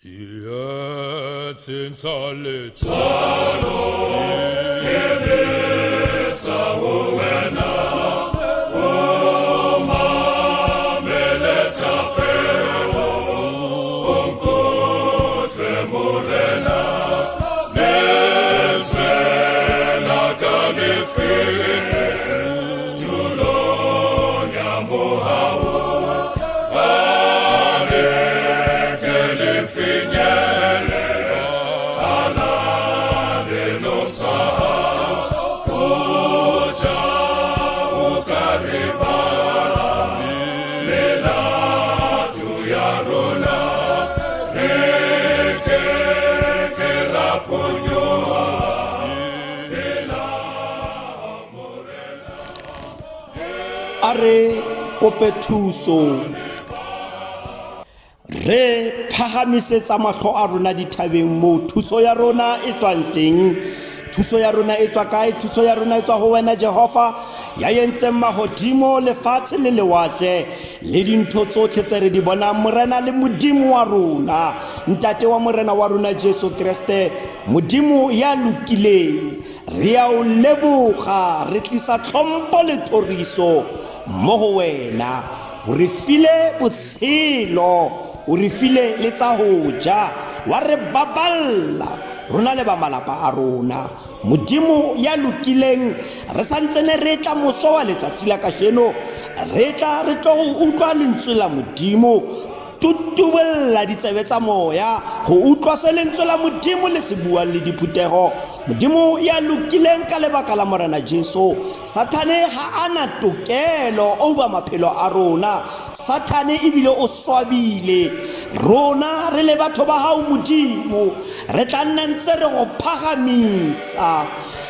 Tsietseng tsa letswalo ke betsa ho wena, o mamele thapelo, o nkutlwe Morena, lentswe la ka le fihle tulong ya mohau, a le ke le finyelle halalelo sa hao, hoja o ka lebala melato ya rona, re ke ke ra phonyoha pela Morena. A re kope thuso. Re phahamisetsa mahlo a rona dithabeng moo thuso ya rona e tswang teng. Thuso ya rona e tswa kae? Thuso ya rona e tswa ho wena Jehova, ya entseng mahodimo, lefatshe le lewatle le dintho tsotlhe tse re di bonang. Morena le Modimo wa rona, Ntate wa Morena wa rona Jesu Kreste, Modimo ya lokileng, re a o leboga, re tlisa tlhompho le thoriso mo go wena. O re file botshelo, o re file le tsa ho ja, wa re baballa rona le ba malapa a rona. Modimo ya lokileng, re sa ntse ne re tla moso wa letsatsi la kajeno, re tla re tlo go utlwa lentswe la Modimo. Tutubolla ditsebe tsa moya go utlwa se lentswe la Modimo le se buang le diphuthego. Modimo ya lokileng, ka lebaka la Morena Jesu, Sathane ga a na tokelo over maphelo a rona. Sathane ebile o swabile. Rona re le batho ba gago Modimo, re tla nna ntse re go phagamisa.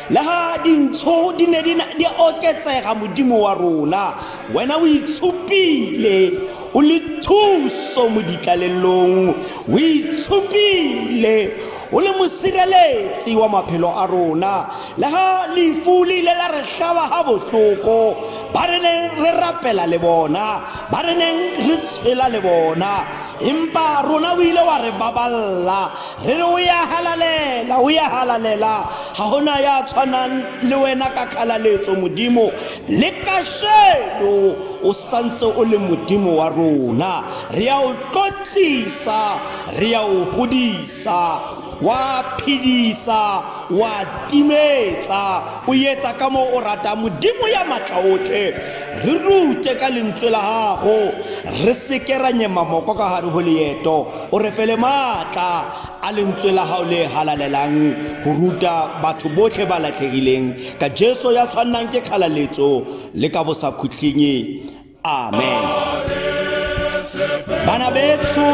Le ga dintsho di ne di oketsega, Modimo wa rona, wena o itshupile o le thuso mo ditlalelong, o itshupile o le mosireletsi wa maphelo a rona. Le ga lefu le ile la re hlaba ga bohloko, ba re neng re rapela le bona, ba re neng re tshela le bona, empa rona o ile wa re baballa. Re re o ya halalela, o ya halalela, ga gona ya tshwanang le wena ka kgalaletso Modimo. Le kasheno o santse o le Modimo wa rona, re ya o tlotlisa, re ya o godisa, wa phedisa, wa timetsa, o etsa ka moo o ratang. Modimo ya matla otlhe, re rute ka lentswe la gago, re seke ra nyema moko ka gare go leeto, o re fe le maatla a lentswe la gago le halalelang go ruta batho botlhe ba latlhegileng, ka Jesu ya tshwannang ke kgalaletso le ka bosakhutleng. Amen. Bana betsho,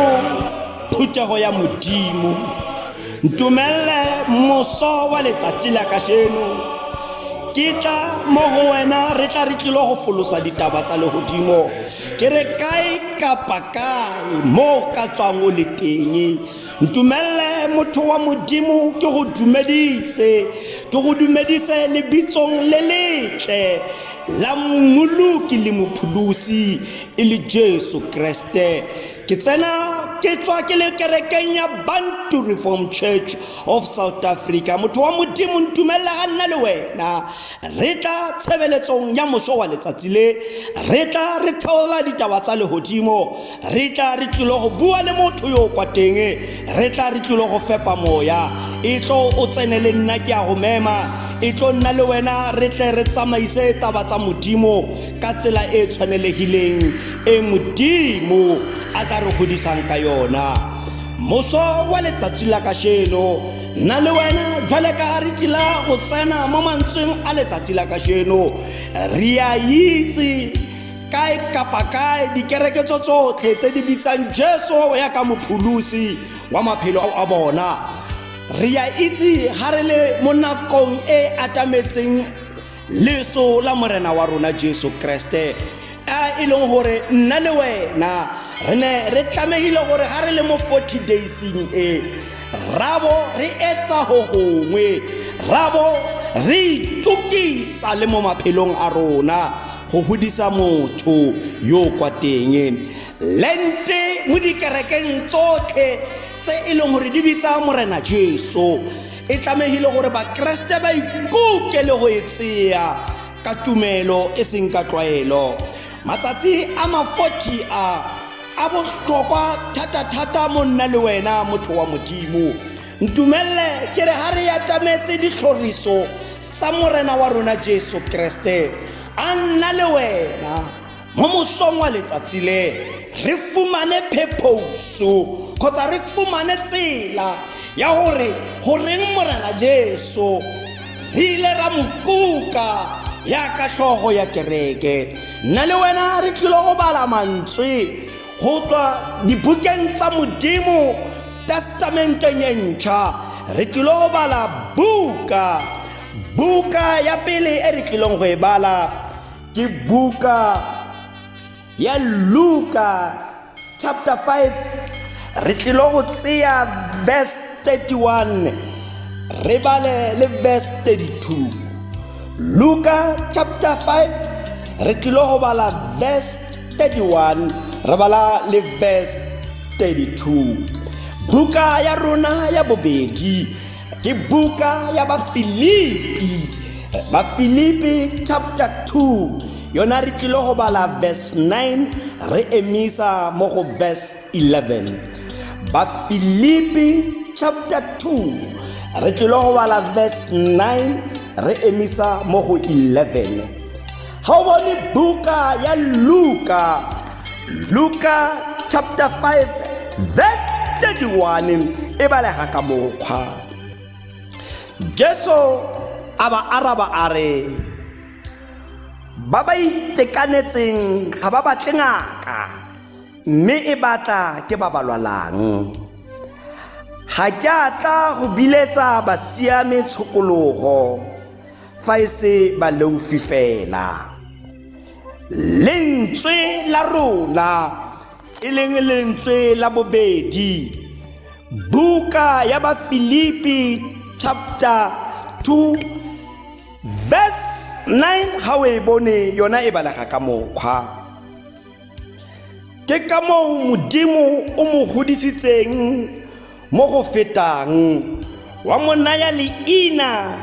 phuthego ya Modimo, ntumelle moso wa letsatsi la kajeno ke tla mo go wena, re tla re tlilo go folosa ditaba tsa lehodimo. Ke re kae kapa kae mo ka tswang o le teng, ntumelle motho wa Modimo ke go dumedise, ke go dumedise lebitsong le letle la Mmoloki le Mopholosi e le Jesu Kreste. Ke tsena ke tswa ke le kerekeng ya Bantu Reform Church of South Africa. Motho wa Modimo, ntumelle ga nna le wena re tla tshebeletsong ya moso wa letsatsi le, re tla re theola ditaba tsa lehodimo, re tla re tlilo go bua le motho yo kwa teng, re tla re tlilo go fepa moya. E tlo o tsene le nna, ke a go mema, e tlo nna le wena, re tle re tsamaise taba tsa Modimo ka tsela e tshwanelegileng e Modimo a tla re godisang ka yona. Moso wa letsatsi la kasheno, nna le wena jwale ka ga re tlila go tsena mo mantsweng a letsatsi la kasheno, re a itse kae kapa kae dikereke tso tsotlhe tse di bitsang Jesu ya ka mopholosi wa maphelo a bona. Re a itse ga re le mo nakong e atametseng leso la Morena wa rona Jesu Kreste, a e leng gore nna le wena re ne re tlamehile gore ga re le mo 40 daysing e, rabo re etsa go gongwe, rabo re itokisa le mo maphelong a rona go godisa motho yo kwa teng. Lente mo dikerekeng tsotlhe tse e leng gore di bitsa Morena Jesu. E tlamehile gore Bakreste ba ikuke le go e tseya ka tumelo e seng ka tlwaelo. Matsatsi a ma-40 a a bohlokwa thata-thata mo nna le wena motho wa Modimo. Ntumelle ke re ha re atametse ditlhoriso tsa Morena wa rona Jesu Kreste, a nna le wena mo mosong wa letsatsi le re fumane phepouso kgotsa re fumane tsela ya gore goreng Morena Jesu re ile ra mo kuka ya ka tlhogo ya kereke. Nna le wena re tlile go bala mantswe go tswa dibukeng tsa Modimo Testamenteng e ntšha. Re tlile go bala buka buka ya pele e re tlileng go e bala ke buka ya Luka chapter 5. Re tlile go tseya verse 31 re bale le verse 32. Luka chapter 5 re tlile go bala verse 31 re bala le verse 32. Buka ya rona ya bobedi ke buka ya Bafilipi, Bafilipi chapter 2, yona re tlile go bala verse 9 re emisa mo go verse 11. Bafilipi chapter 2 re tlile go bala verse 9 re emisa mo go 11. Ga o bone buka ya Luka, Luka chapter 5 verse 31 e balega ka mokgwa. Jesu a ba araba a re, ba ba itekanetseng ga ba batle ngaka, mme e batla ke ba ba lwalang. Ga ke a tla go biletsa basiame tshokologo, fa e se baleofi fela. Lentswe la rona e leng lentswe la bobedi, buka ya Bafilipi chapter 2 verse 9, ga o e bone yona e balega ka mokgwa. Ke ka moo Modimo o mo godisitseng mo go fetang, wa mo naya leina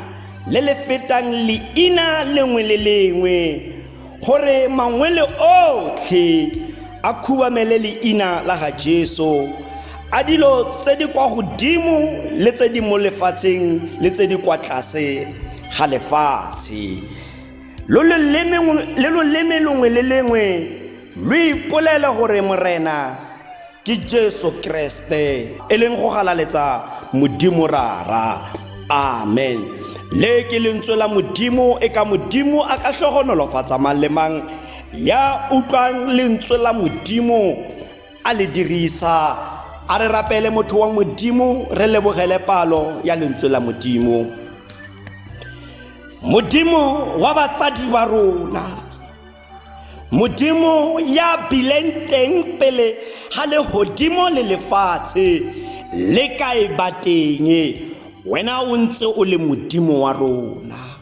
le le fetang leina lengwe le lengwe, gore mangwele otlhe a khubamele leina la ga Jesu, a dilo tse di kwa godimo le tse di mo lefatsheng le tse di kwa tlase ga lefatshe. Le loleme longwe le lengwe lo ipolele gore Morena ke Jesu Kreste, e leng go galaletsa Modimo Rara. Amen. Le ke lentswe la Modimo, e ka Modimo a ka hlogonolofatsa mang le mang ya utlwang lentswe la Modimo a le dirisa. A re rapele motho wa Modimo, re lebogele palo ya lentswe la Modimo. Modimo wa batsadi ba rona, Modimo ya bileng teng pele ga legodimo le lefatshe le ka e ba teng, wena o ntse o le Modimo wa rona.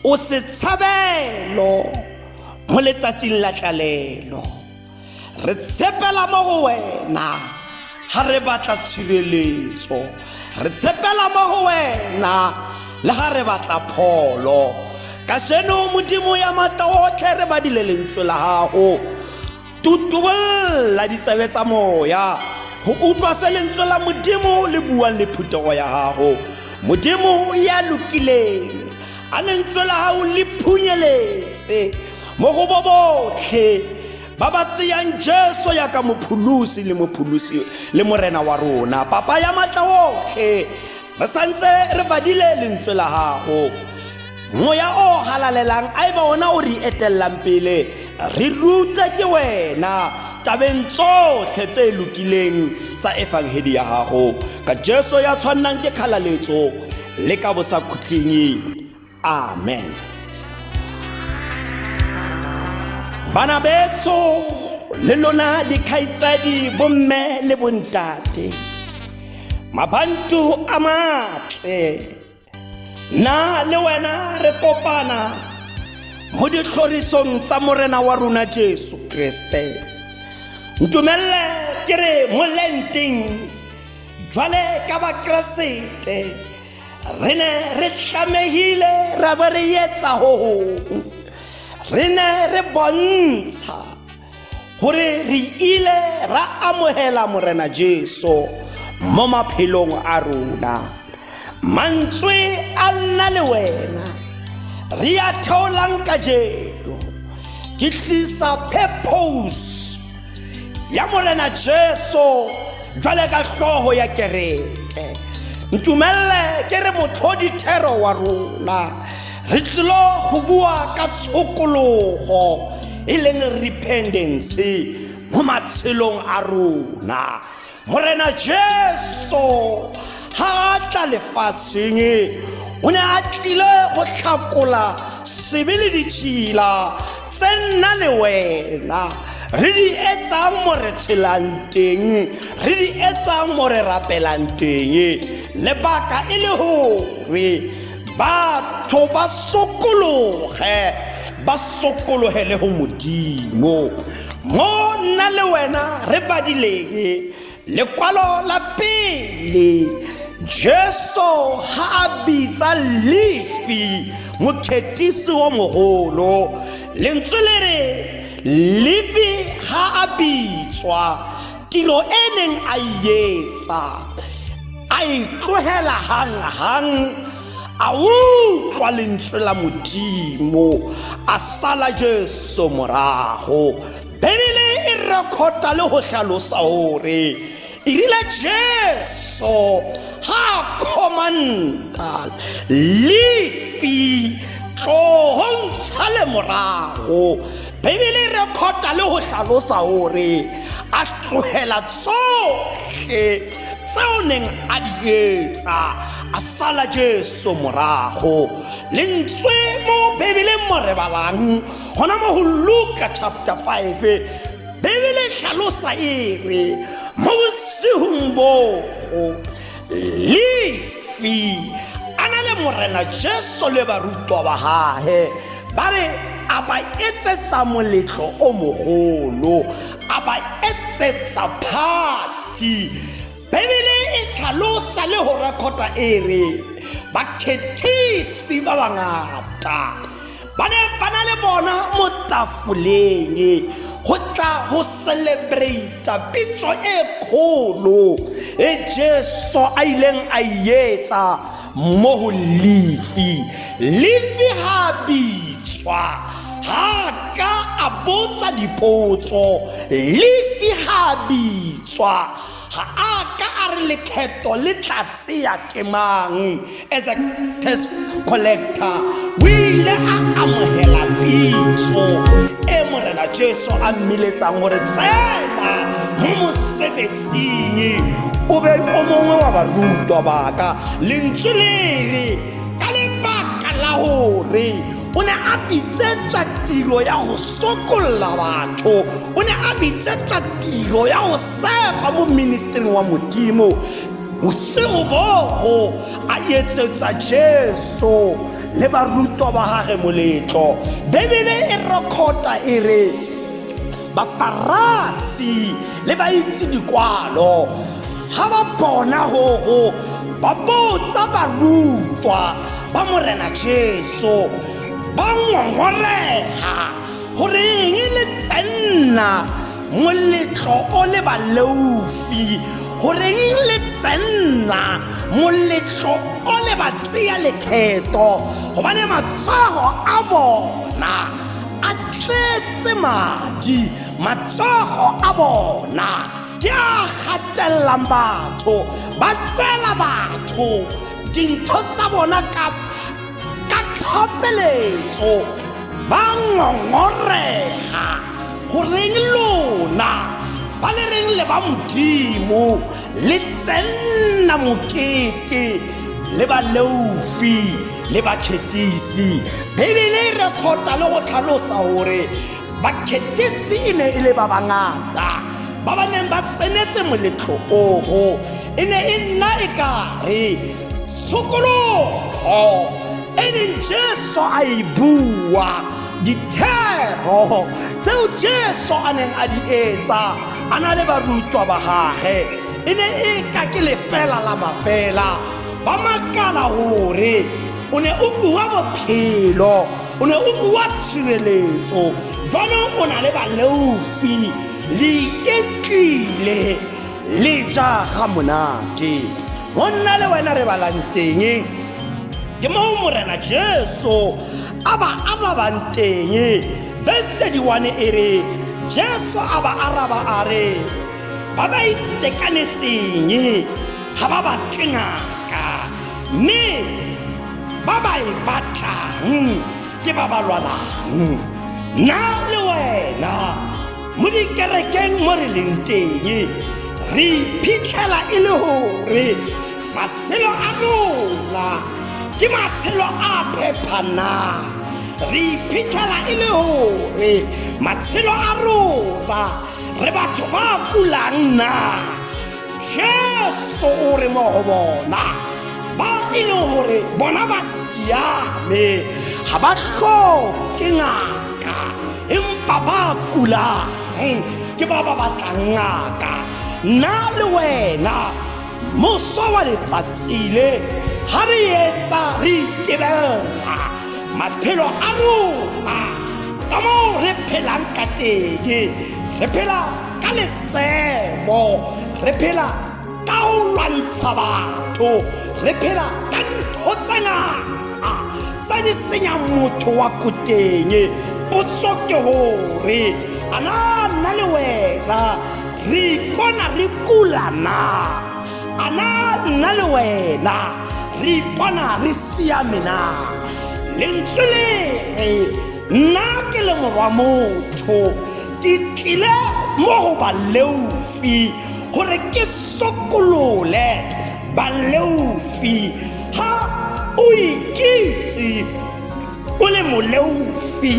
O setshabelo mo letsatsing la tlalelo. Re tshepela mo go wena ga re batla tshireletso, re tshepela mo go wena le ga re batla pholo. Kajeno Modimo ya matla otlhe, re badile lentswe la gago. Tutubolla ditsebe tsa moya go utlwa se lentswe la Modimo le buang le phuthego ya gago. Modimo ya lokileng, a lentswe la gago le phunyeletse mo go bo botlhe ba ba tseyang Jesu ya ka mopholosi le mopholosi le Morena wa rona. Papa ya matla otlhe, re santse re badile lentswe la gago. Moya o halalelang a e ba ona o re etellang pele, re rute ke wena tabeng tsotlhe tse lokileng tsa efangedi ya gago, ka Jesu ya tshwannang ke kgalaletso le ka bosakhutleng. Amen. Bana betso le lona dikgaitsadi, bomme le bontate, mabantu a matle, nna le wena re kopana mo ditlhorisong tsa Morena wa rona Jesu Kreste. Ntumelle ke re mo lenteng. Jwale ka Bakeresete re ne re tlamehile ra be re etsa ho hong. Re ne re bontsha gore re ile ra amohela Morena Jesu mo maphelong a rona. Mantswe a nna le wena re a theolang kajeno ke tlisa purpose ya Morena Jesu jwale ka hlooho ya kereke. Ntumelle ke re motlhodithero wa rona re tlilo go bua ka tshokologo e leng repentance mo matshelong a rona. Morena Jesu ha a tla lefatsheng o ne a tlile go tlhakola sebe le ditšhila tse nna le wena re di etsang mo re tshelang teng, re di etsang mo re rapelang teng. Lebaka e le gore batho ba sokologe, ba sokologele go Modimo. Mo nna le wena re badileng lekwalo la pele, Jesu ha a bitsa Lefi mokhetisi wa mogolo, lentswe le re Lefi ha a bitswa, tiro e neng a e etsa a e tlogela hang-hang, a utlwa lentswe la Modimo, a sala Jesu morago. Bibele e rekota le go hlalosa gore e rile Jesu ha a commanda Lefi tlogo ntshale morago, Bibele e rekota le go hlalosa gore a tlogela tsohle tseo neng a di etsa, a sala Jesu morago. Lentswe mo Bibeleng mo re balang gona mo go Luka chapter 5, Bibele e hlalosa e re mo bosegong boo Lefi a na le Morena Jesu le barutwa ba gage, ba re a ba etsetsa moletlo o mogolo, a ba etsetsa party. Bibele e tlhalosa le go rekota e re bakgethisi ba bangata ba ne ba na le bona mo tafoleng go tla go celebrata pitso e kgolo e Jesu a ileng a e etsa mo go Lefi. Lefi ga a bitswa, ga ka a botsa dipotso. Lefi ga a bitswa, ga a ka a re lekgetho le tla tseya ke mang. As a tax collector o ile a amogela pitso e Morena Jesu a mmiletsang gore tsena mo mosebetsing o be o mongwe wa barutwa baka. Lentswe le re ka lebaka la gore o ne a bitsetswa tiro ya go sokolla batho, o ne a bitsetswa tiro ya go sefa mo ministering wa Modimo. Bosigo bogo a etsetsa Jesu le barutwa ba gage moletlo. Bibele e rekota e re Bafarasi le baitse dikwalo ga ba bona gogo ba botsa barutwa ba Morena Jesu, ba ngongorega gore eng le tsenna moletlo o le baleofi, goreng le tsenna moletlo o le ba tseya lekgetho, gobane matsogo a bona a tletse madi, matsogo a bona ke a gatellang batho, ba tseela batho dintho tsa bona ka kgapeletso, ba ngongorega goreng lona ba le reng le ba Modimo le tsenna mokete le baleofi le bakgetisi. Bibele e rekota le go tlhalosa gore bakgetisi e ne e le ba bangata ba ba neng ba tsenetse moletlo ogo. E ne e nna e kare tshokologo e leng Jesu a e bua, dithero tseo Jesu a neng a di etsa a na le barutwa ba gage. e ne e ka ke lefela la mafela. Ba makala gore o ne o bua bophelo, o ne o bua tshireletso, jwanong o na le baleofi, le iketlile, le ja ga monate. Mo nna le wena re balang teng ke moo Morena Jesu a ba arabang teng. Verse 31 e re, Jesu a ba araba a re, ba ba itekanetseng ga ba batle ngaka, mme ba ba e batlang ke ba ba lwalang. Nna le wena mo dikerekeng mo re leng teng re iphitlhela e le gore matshelo a rona ke matshelo a phephanang. Re iphitlhela e le gore matshelo a rona re batho ba kulang na. Jesu o re mo go bona ba e leng gore bona ba siame, ga ba tlhoke ngaka, empa ba kulang ke ba ba batlang ngaka. Nna le wena moso wa letsatsi le ga re etsa re itebelela maphelo a rona ka moo re phelang ka teng, re phela ka lesebo, re phela ka ho lwantsha batho, re phela ka ntho tse ngata tse di senyang motho wa ko teng. Potso ke gore a na nna le wena re ipona re kula na? A na nna le wena re ipona re siame na? Lentswe le re, nna ke le morwa motho, ke tlile mo go baleofi gore ke sokolole baleofi. Ha o ikitse o le moleofi,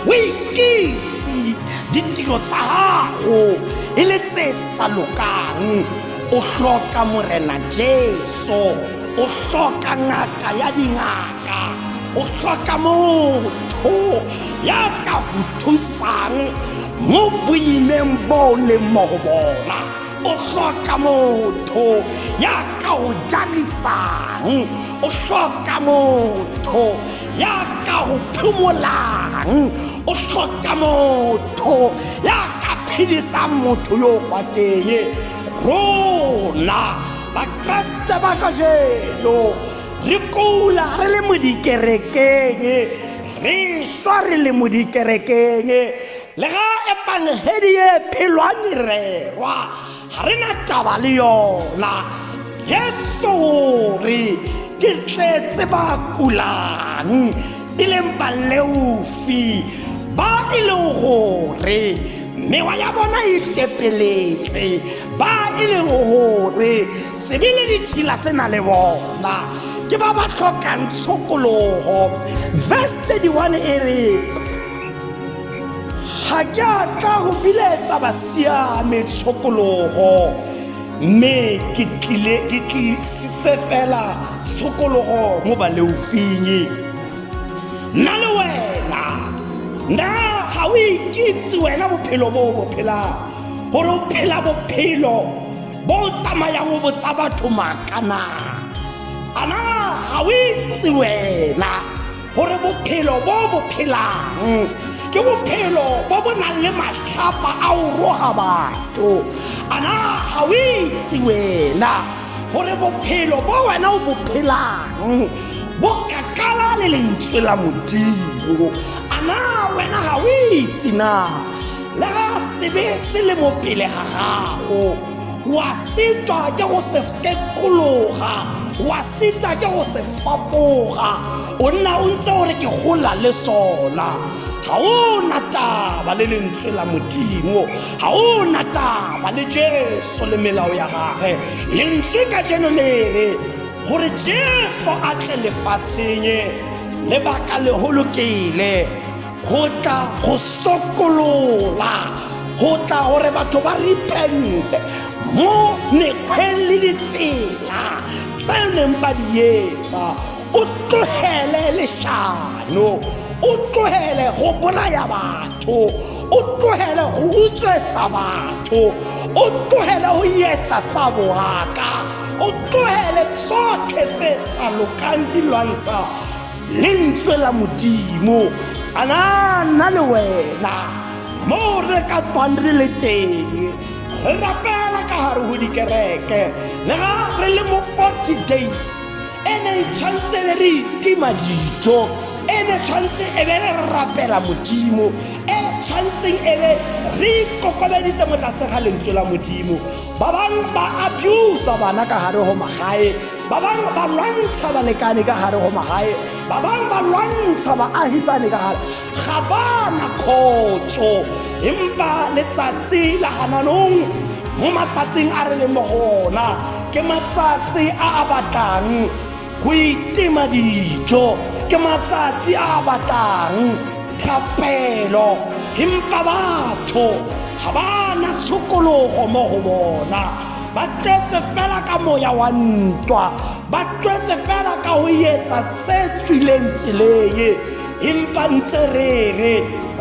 o ikitse ditiro tsa gago e le tse sa lokang, o hloka Morena Jesu, o hloka ngaka ya dingaka, o hloka motho ya ka go thusang mo boimeng bo leng mo go bona, o hloka motho ya ka o jarisang, o hloka motho ya ka go phomolang, o hloka motho ya ka phedisang motho yo kwa teng. Rona Bakreste ba kajeno re kula re le mo dikerekeng, re swa re le mo dikerekeng, le ga efangedi e phelwang e rerwa ga re na taba le yona. Jesu o re ke tletse ba kulang e leng baleofi, ba e leng gore mewa ya bona e tepeletse, ba e leng gore sebe le ditšhila se na le bona, ke ba ba tlhokang tshokologo. Verse 31 e re, ga ke a tla go biletsa basiame tshokologo, mme ke tlile ke tlisitse fela tshokologo mo baleofing. Nna le wena, nna ga o ikitse wena bophelo bo bo phelang, gore o phela bophelo bo o tsamayang o botsa batho maaka na? Ana ga o itse wena gore bophelo bo bo phelang ke bophelo bo bo nang le matlhapa a o roga batho? Ana ga o itse wena gore bophelo bo wena o bo phelang bo kakala le lentswe la Modimo? Ana wena ga o itse na le ga sebe se le mo pele ga gago, wa sitwa ke go se fekologa, wa sitwa ke go se fapoga, o nna o ntse o re ke gola le sona? Ga o na taba le lentswe la Modimo, ga o na taba le Jesu le melao ya gage. Lentswe ka jeno le re gore Jesu a tle lefatsheng, lebaka legolo ke le go tla go sokolola, go tla gore batho ba repente mo mekgweng le ditsela tse neng ba di etsa. O tlogele leshano, o tlogele go bolaya batho, o tlogele go utswetsa batho, O tlohele ho etsa tsa boaka, o tlohele tsotlhe tse sa lokang di lwantsha lentswe la Modimo. A na nna le wena moo re ka tswang re le teng, re rapela ka gare go dikereke, le ga re le mo 40 days e ne e tshwanetse be re itima dijo, e ne tshwanetse e be re rapela Modimo, e tshwanetseng e be re ikokobeditse mo tlase ga lentswe la Modimo. Ba bangwe ba abusa bana ka gare go magae, ba bangwe ba lwantsha balekane ka gare go magae, ba bangwe ba lwantsha baagisane ka gare, ga ba na khotso. Empa letsatsi la gananong, mo matsatsing a re leng mo go ona, ke matsatsi a a batlang go itima dijo, ke matsatsi a a batlang thapelo, empa batho ga ba na tshokologo mo go bona. Ba tletse fela ka moya wa ntwa, ba tletse fela ka go etsa tse tswileng tseleng, empa ntse re re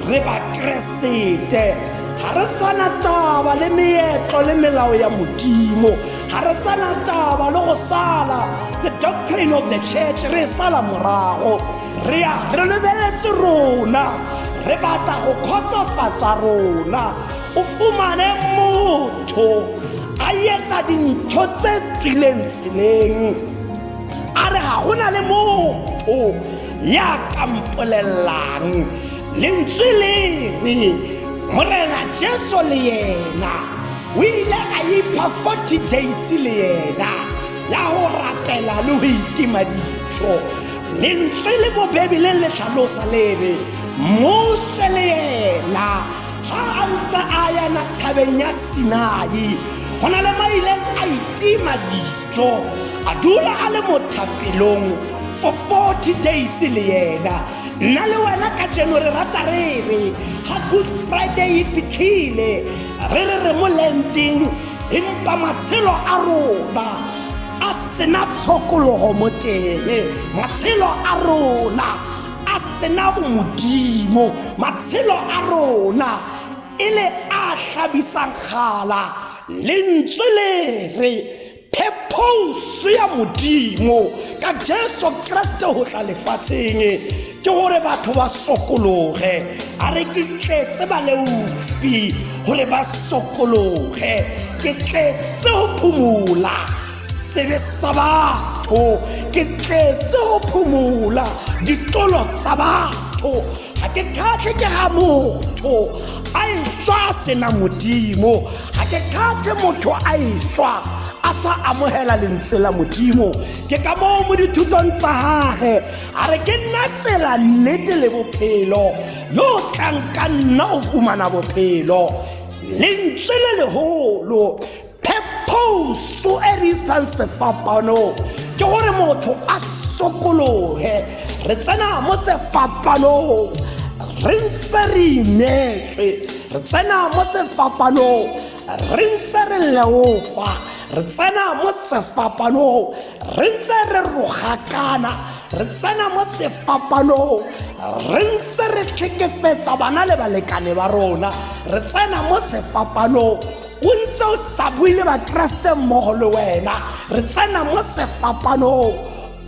re Bakeresete. Ga re sana taba le meetlo le melao ya Modimo, ga re sana taba le go sala the doctrine of the church, re sala morago, re ya re lebeletse rona, re batla go kgotsofatsa rona. O fumane motho a etsa dintho tse tswileng tseleng, a re ga go na le motho ya ka mpolellang lentswe le re Morena Jesu le yena o ile a ipha 40 days le yena ya go rapela le go itima dijo. Lentswe le mo Bebeleng le tlhalosa le re Moshe le yena ga a ntse a ya thabeng ya Sinai, go na le maileng a itima dijo, a dula a le mo thapelong for 40 days le yena. Nna le wena ka jeno re rata re re ga Good Friday e fitlhile, re re re mo lenteng, empa matshelo a rona a sena tshokologo mo teng, matshelo a rona a sena bomodimo, matshelo a rona e le a hlabisang kgala. Lentswe le re phephoso ya Modimo ka Jesu Kriste go tla lefatsheng ke gore batho ba sokologe. A re ke tletse baleofi gore ba sokologe, ke tletse go phumola sebe sa batho, ke tletse go phumola ditlolo tsa batho. Ga ke kgatlhe ke ga motho a eswa a sena Modimo, ga ke kgatlhe motho a eswa a sa amogela lentswe la Modimo. Ke ka moo mo dithutong tsa gage a re ke nna tsela, nnete le bophelo, yo o tlang ka nna o fumana bophelo. Lentswe le legolo, phephoso e re isang sefapanong ke gore motho a sokologe. Re tsena mo sefapanong re ntse re imetswe, re tsena mo sefapanong re ntse re leofa, re tsena mo sefapanong re ntse re rogakana, re tsena mo sefapanong re ntse re tlhekefetsa bana le balekane ba rona, re tsena mo sefapanong o ntse o sa bue le Bakeresete mmogo le wena, re tsena mo sefapanong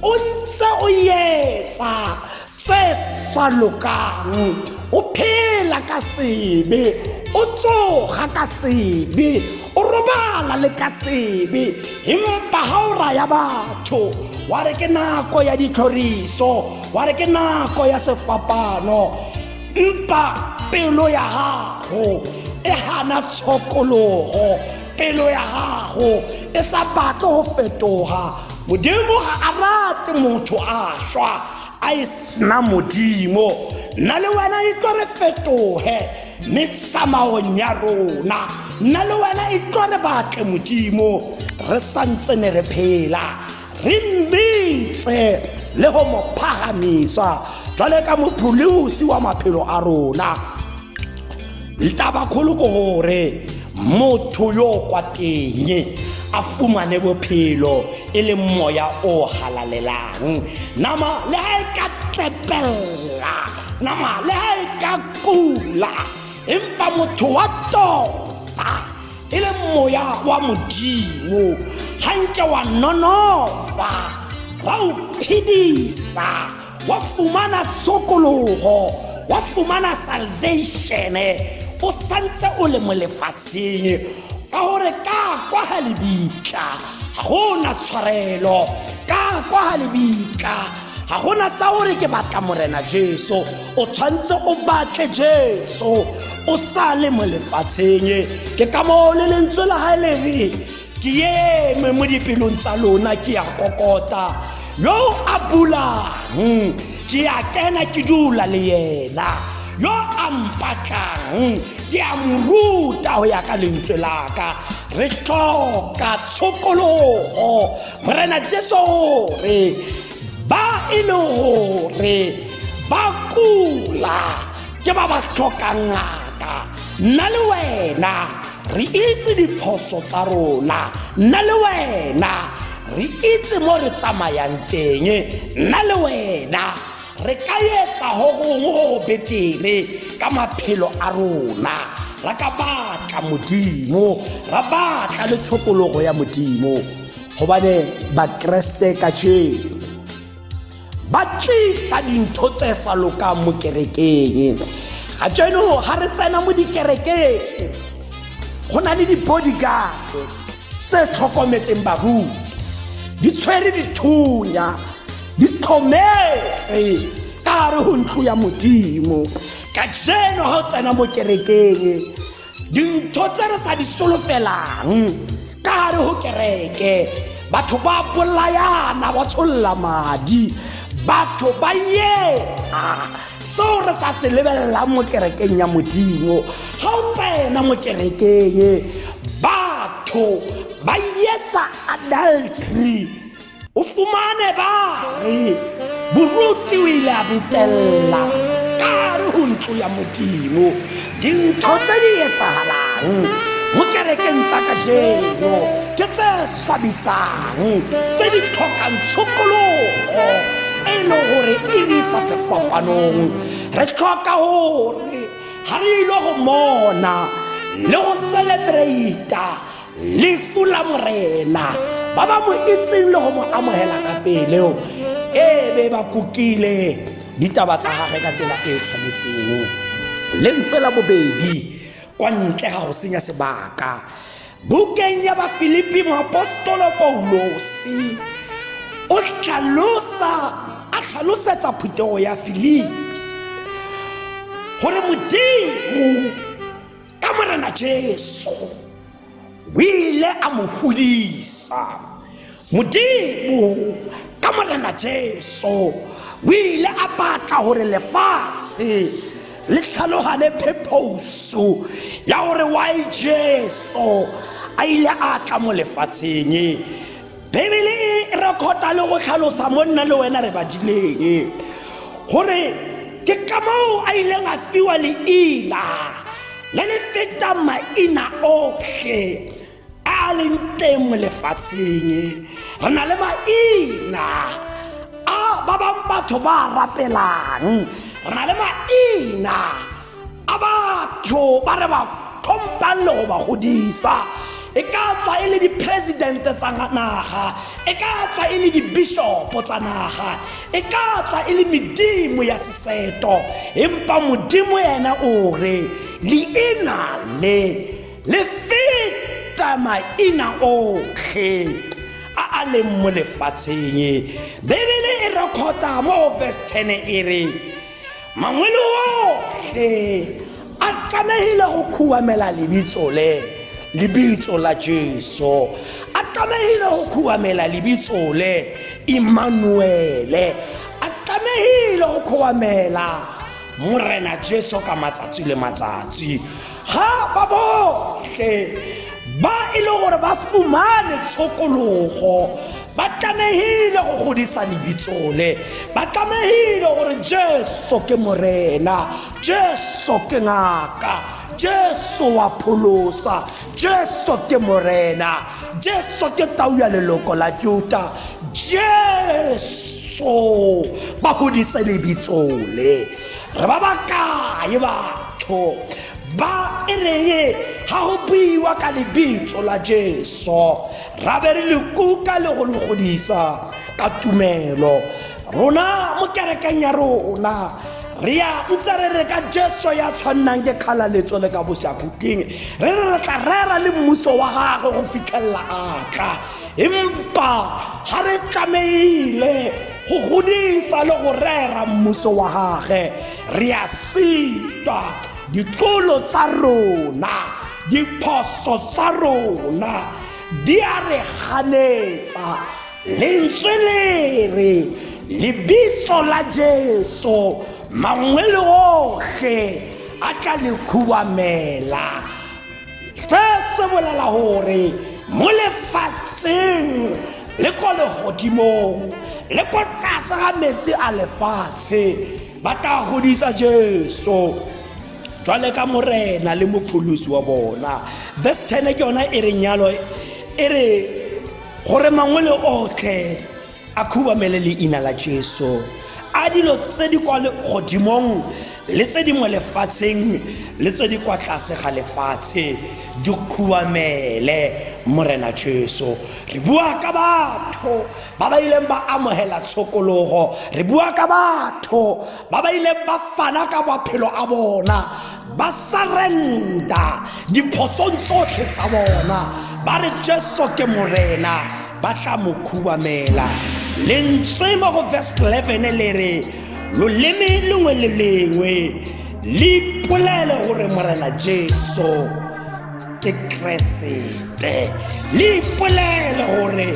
o ntse o etsa tse sa lokang, o phela ka sebe, o tsoga ka sebe, o robala le ka sebe, empa ga o raya batho wa re ke nako ya ditlhoriso, wa re ke nako ya sefapano, empa pelo ya gago e gana tshokologo, pelo ya gago e sa batle go fetoga. Modimo ga a rate motho a shwa a e sena Modimo. Nna le wena e tlo re fetoge metsamaong ya rona, nna le wena e tlo re batle Modimo re santse ne re phela, re mmitse le go mo phagamisa jwale ka mopholosi wa maphelo a rona. Tabakgolo ke gore motho yo kwa teng a fumane bophelo e le moya o halalelang. Nama le ha e ka tlepella, nama le ha e ka kula, empa motho wa tota e leng moya wa Modimo, ga nke wa nonofa, ra o phedisa, wa fumana tshokologo, wa fumana salvation o santse o le mo lefatsheng. Ka gore ka kwa ga lebitla ga gona tshwarelo, ka kwa ga lebitla ga gona sa gore ke batla Morena Jesu. O tshwanetse o batle Jesu o sa le mo lefatsheng. Ke ka moo le lentswe la gae le re, ke eme mo dipelong tsa lona, ke ya kokota, yo a bulang ke ya kena, ke dula le yena, yo a mpatlang ke a mo ruta go ya ka lentswe la ka. Re tlhoka tshokologo. Morena Jesu re ba e le gore ba kula ke ba ba tlhokang ngaka. Nna le wena re itse diphoso tsa rona, nna le wena re itse mo re tsamayang teng, nna le wena re ka etsa go gongwe go go betere ka maphelo a rona. Ra ka batla Modimo, ra batla le tshokologo ya Modimo, gobane Bakeresete kajeno ba tlisa dintho tse sa lokang mo kerekeng. Kajeno ga re tsena mo dikerekeng, go na le di-bodyguard tse tlhokometseng baruti, di tshwere dithunya, di tlhometse ka gare go ntlo ya Modimo. Kajeno ga o tsena mo kerekeng, dintho tse re sa di solofelang ka gare go kereke, batho ba bolayana, ba tsholola madi, batho ba etsa seo re sa se lebelelang mo kerekeng ya Modimo. Ga o tsena mo kerekeng, batho ba etsa adultery, o fumane ba re moruti o ile a botella ka gare go ntlo ya Modimo. Dintho tse di etsagalang mo kerekeng tsa kajeno ke tse swabisang, tse di tlhokang tshokologo e leng gore e re isa sefapanong. Re tlhoka gore ga re ile go mona le go celebrata lefu la Morena, ba ba mo itseng le go mo amogela ka pele, e be ba kukile ditaba tsa gage ka tsela e tshwanetseng. Lentswe la bobedi, kwa ntle ga go senya sebaka, bukeng ya Bafilipi, moapostolo Paulosi o tlhalosa, a tlhalosetsa phuthego ya Filipi gore Modimo ka Morena Jesu o ile a mo godisa. Modimo ka Morena Jesu o ile a batla gore lefatshe le tlhalogane phephoso ya gore why Jesu a ile a tla mo lefatsheng. Bibele e rekota le go tlhalosa mo nna le wena re badileng gore ke ka moo a ileng a fiwa leina le le fetang maina otlhe a a leng teng mo lefatsheng. Re na le maina a ba bangwe batho ba rapelang, re na le maina a batho ba re ba tlhompang le go ba godisa, e ka tswa e le di-presidente tsa naga, e ka tswa e le di-bishopo tsa naga, e ka tswa e le medimo ya seseto, empa Modimo ena o re leina le le feta maina otlhe a a leng mo lefatsheng. Bibele e rekota mo verse 10 e re mangwele otlhe a tlamehile go khuamela lebitso le, lebitso la Jesu, a tlamehile go khuamela lebitso le Emmanuele, a tlamehile go khuamela Morena Jesu ka matsatsi le matsatsi. Ga ba botlhe ba e le gore ba fumane tshokologo, ba tlamehile go godisa lebitso le, ba tlamehile gore Jesu ke Morena, Jesu ke ngaka, Jesu wa pholosa, Jesu ke Morena, Jesu ke tau ya leloko la Juta, Jesu, ba godise lebitso le. Re ba bakae batho Ba e reng ga go buiwa ka lebitso la Jesu, ra be re le kuka le go le godisa ka tumelo. Rona mo kerekeng ya rona re ya ntse re re ka Jesu ya tshwannang ke kgalaletso le ka bosakhutleng, re re re tla rera le mmuso wa gagwe go fitlhelela a tla. Empa ga re tlameile go godisa le go rera mmuso wa gage, re a sitwa. Ditlolo tsa rona, diphoso tsa rona di a re ganetsa. Lentswe le re, lebitso la Jesu, mangwele ohle a tla le khubamela. Se se bolela gore mo lefatsheng le ko legodimong le ko tlase ga metsi a lefatshe ba tla godisa Jesu jwale ka morena le mopholosi wa bona. Verse 10 ke yona e reng yalo, e re gore mangwele otlhe a khubamele leina la Jesu, a dilo tse di kwa legodimong le tse di mo lefatsheng le tse di kwa tlase ga lefatshe di khubamele morena Jesu. Re bua ka batho ba ba ileng ba amogela tshokologo, re bua ka batho ba ba ileng ba fana ka maphelo a bona, ba surrender diphosong tsotlhe tsa bona, ba re Jesu ke morena, ba tla mo khubamela. Lentswe mo go verse 11 le re loleme lengwe le lengwe le ipolele gore morena Jesu ke Keresete, le ipolele gore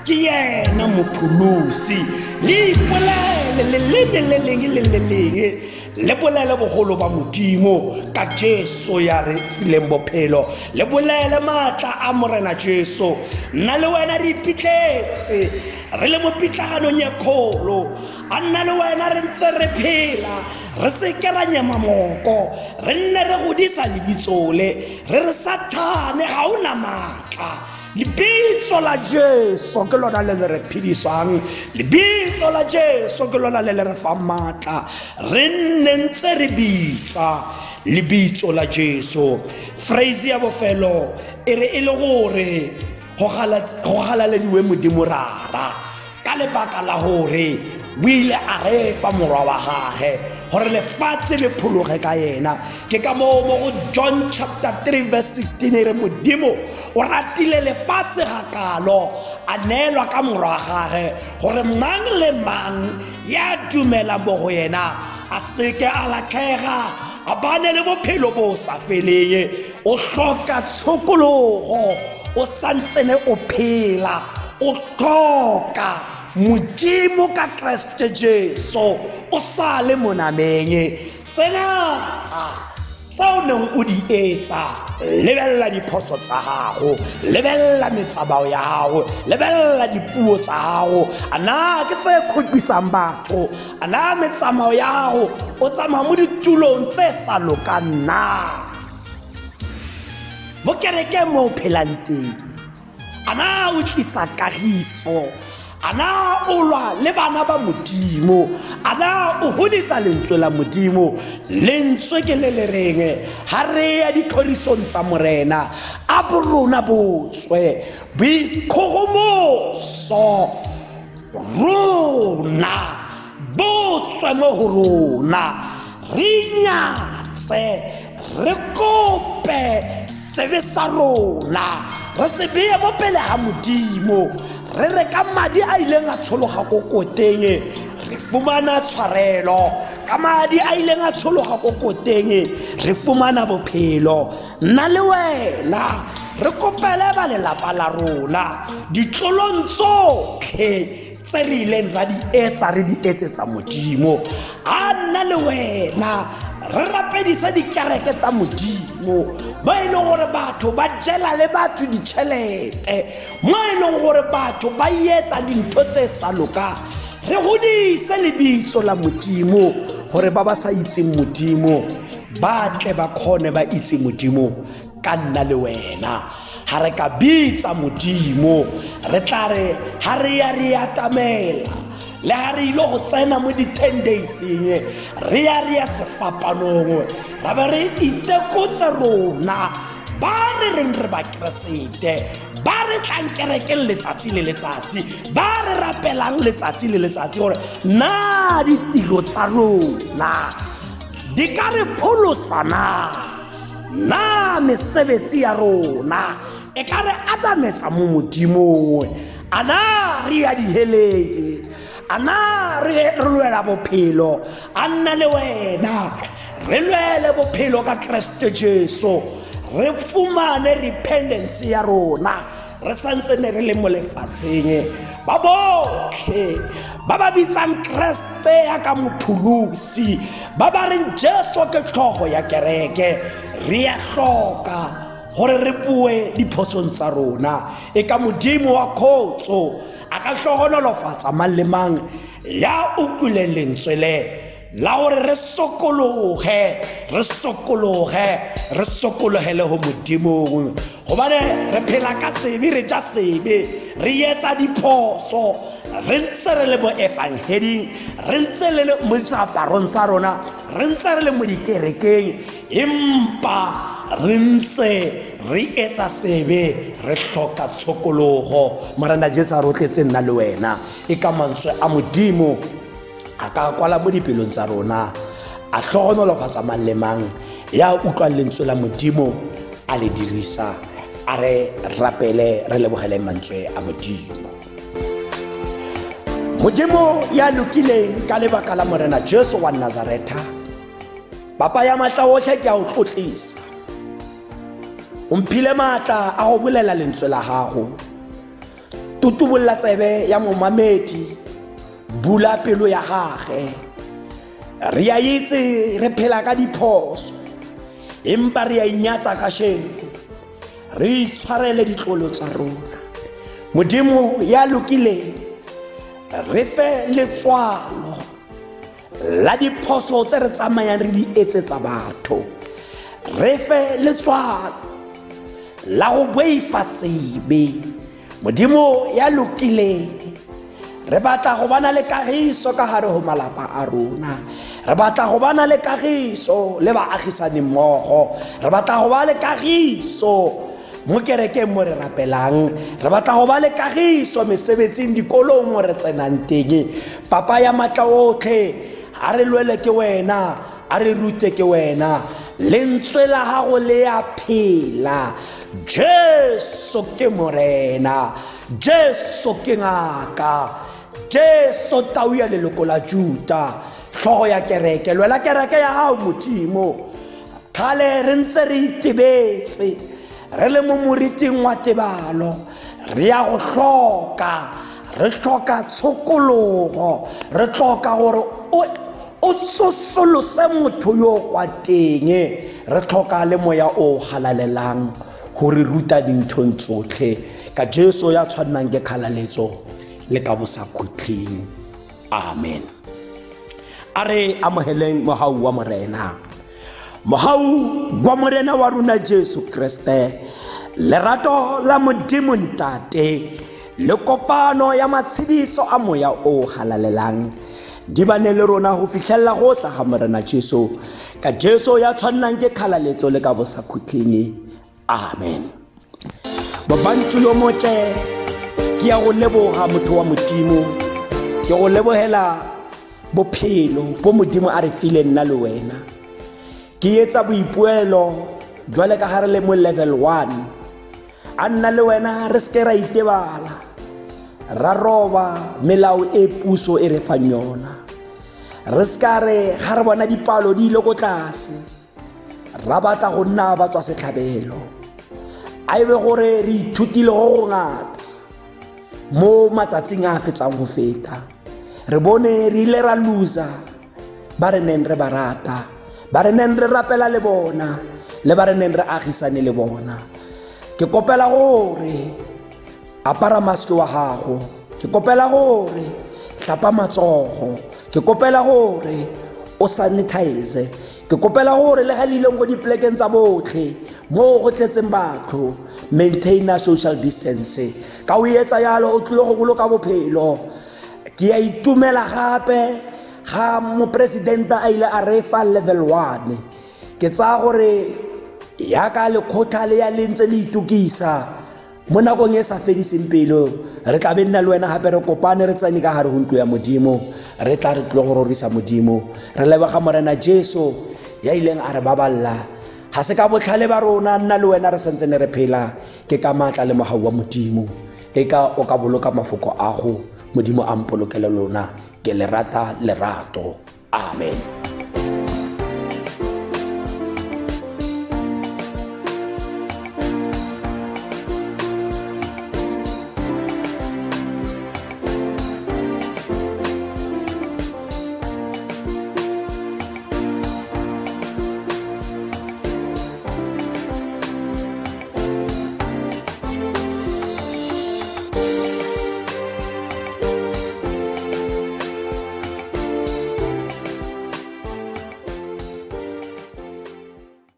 ke yena mopholosi, le ipolele leleme le lengwe le le lengwe le bolele bogolo ba Modimo ka Jesu ya re fileng bophelo, le bolele maatla a morena Jesu. Nna le wena re ipitletse re le mo pitlaganong ye kgolo, a nna le wena re ntse re phela, re se ke ra nyema moko, re nne re godisa lebitso le, re re Sathane ga o na maatla. Lebitso la Jesu ke lona le le re phedisang, lebitso la Jesu ke lona le le re fang maatla, re nne ntse re bitsa lebitso la Jesu. Phrase ya bofelo e re e le gore go galalediwe Modimo Rara ka lebaka la gore o ile a re fa morwa wa gage gore lefatshe le phologe ka yena. Ke ka moo mo go John chapter 3 verse 16 e re Modimo o ratile lefatshe gakalo a neelwa ka morwa wa gage gore mang le mang ya dumela mo go yena a seke a latlhega, a bane le bophelo bo sa feleng. O hloka tshokologo o santsene o phela, o hloka Modimo ka Kreste Jesu o sa le monameng. Tse ngata tse o neng o di etsa, lebelela diphoso tsa gago, lebelela metsamao ya gago, lebelela dipuo tsa gago, a na ke tse kgopisang batho, a na metsamao ya gago o tsamaya mo ditulong tse sa lokang na mo kerekeng mo o phelang teng, a na o tlisa kagiso, a na o lwa le bana ba Modimo, a na o godisa lentswe la Modimo. Lentswe ke le le reng ga re ya ditlhorisong tsa morena, a borona botswe boikgogomoso rona bo tswe mo go rona, re inyatse, re kope sebe sa rona, re se beye mo pele ga Modimo, re re ka madi a ileng a tshologa ko koteng re fumana tshwarelo, ka madi a ileng a tshologa ko koteng re fumana bophelo. Nna le wena re kopele ba lelapa la rona ditlolong tsotlhe tse re ileng ra di etsa, re di etsetsa Modimo. A nna le wena re rapedise dikereke tsa Modimo, mo e leng gore batho ba jela le batho ditšhelete, mo e leng gore batho ba etsa dintho tse sa lokang. Re godise lebitso la Modimo gore ba ba sa itseng Modimo ba tle ba kgone ba itse Modimo ka nna le wena. Ga re ka bitsa Modimo, re tla re ga re ya re atamela. Le ga re ile go tsena mo di-ten dayseng, re ya re ya sefapanong, ra be re itekotse rona ba re reng re bakeresete, ba re tlang kerekeng letsatsi le letsatsi, ba re rapelang letsatsi le letsatsi, gore na ditiro tsa rona di ka re pholosa na? Na mesebetsi ya rona e ka re atametsa mo Modimong? A na re ya diheleng? A na re lwela bophelo? A nna le wena re lwele bophelo ka Kreste Jesu, re fumane repentance ya rona re santse ne re le mo lefatsheng. Ba botlhe ba ba bitsang Kreste ya ka mopholosi, ba ba reng Jesu ke tlhogo ya kereke, re ya hloka gore re boe diphosong tsa rona. E ka Modimo wa khotso a ka hlohonolofatsa mang le mang ya utlwileng lentswe le la gore re sokologe, re sokologe, re sokologele go Modimong, gobane re phela ka sebe, re ja sebe, re etsa diphoso, re ntse re le mo efangeding, re ntse le le mo seaparong sa rona, re ntse re le mo dikerekeng, empa re ntse re etsa sebe, re hloka tshokologo. Morena Jesu a rotletse nna le wena. E ka mantswe a Modimo a ka kwala mo dipelong tsa rona, a hlohonolofatsa mang le mang ya utlwang lentswe la Modimo a le dirisa. A re rapele, re lebogele mantswe a Modimo. Modimo ya lokileng, ka lebaka la Morena Jesu wa Nazaretha, Papa ya matla otlhe, ke a o tlotlisa. O mphile maatla a go bolela lentswe la gago. Tutubolla tsebe ya momamedi, bula pelo ya gage. Re a itse re phela ka diphoso, empa re a inyatsa kasheno. Re itshwarele ditlolo tsa rona. Modimo ya lokileng, re fe letswalo la diphoso tse re tsamayang re di etsetsa batho. Re fe letswalo la go boifa sebe. Modimo ya lokileng, re batla go bana le kagiso ka gare go malapa a rona, re batla go bana le kagiso le baagisane mmogo, re batla go ba le kagiso mo kerekeng mo re rapelang, re batla go ba le kagiso mesebetsing, dikolong mo re tsenang teng. Papa ya matla otlhe, a re lwele ke wena, a re rute ke wena. Lentswe la gago le ya phela. Jesu ke Morena, Jesu ke ngaka, Jesu tau ya leloko la Juta, tlhogo ya kereke. Lwela kereke ya gago, Modimo. Kgale re ntse re itebetse, re le mo moriting wa tebalo. Re ya go hloka, re hloka tshokologo, re hloka gore o tsosolose motho yo kwa teng. Re tlhoka le moya o galalelang go re ruta dinthong tsotlhe, ka Jesu ya tshwannang ke kgalaletso le ka bosakhutleng. Amen. A re amogeleng mogau wa Morena. Mogau wa Morena wa rona Jesu Kriste, lerato la Modimo Ntate, le kopano ya matshediso a moya o halalelang di bane le rona go fitlhelela go tla ga Morena Jesu, ka Jesu ya tshwannang ke kgalaletso le ka bosakhutleng. Amen. Babantu yo motle, ke ya go leboga, motho wa Modimo. Ke go lebogela bophelo bo Modimo a re fileng nna le wena. Ke etsa boipoelo jwale ka ga re le mo level 1. A nna le wena re seke ra itebala, ra roba melao e puso e re fang yona. Re seka re ga re bona dipalo di ile ko tlase, ra batla go nna ba tswa setlhabelo. A ebe gore re ithutile go go ngata mo matsatsing a a fetsang go feta. Re bone re ile ra loser ba re neng re ba rata, ba re neng re rapela le bona, le ba re neng re agisane le bona. Ke kopela gore apara mask wa gago, ke kopela gore hlapa matsogo, ke kopela gore o sanitize, ke kopela gore le ga le ileng ko dipolekeng tsa botlhe moo go tletseng batho, maintaina social distance. Ka o etsa yalo o tlile go boloka bophelo. Ke a itumela gape ga moporesidente a ile a re fa level 1. Ke tsaya gore yaka lekgotla le ya le ntse le itukisa mo nakong e sa fediseng pelo, re tla be nna le wena gape re kopane, re tsene ka gare go ntlo ya Modimo, re tla re tlile go rorisa Modimo. Re leboga Morena Jesu ya ileng a re baballa. Ga se ka botlhale ba rona nna le wena re santse ne re phela, ke ka maatla le mogau wa Modimo. E ka o ka boloka mafoko ago, Modimo a mpolokele lona. Ke le rata lerato. Amen.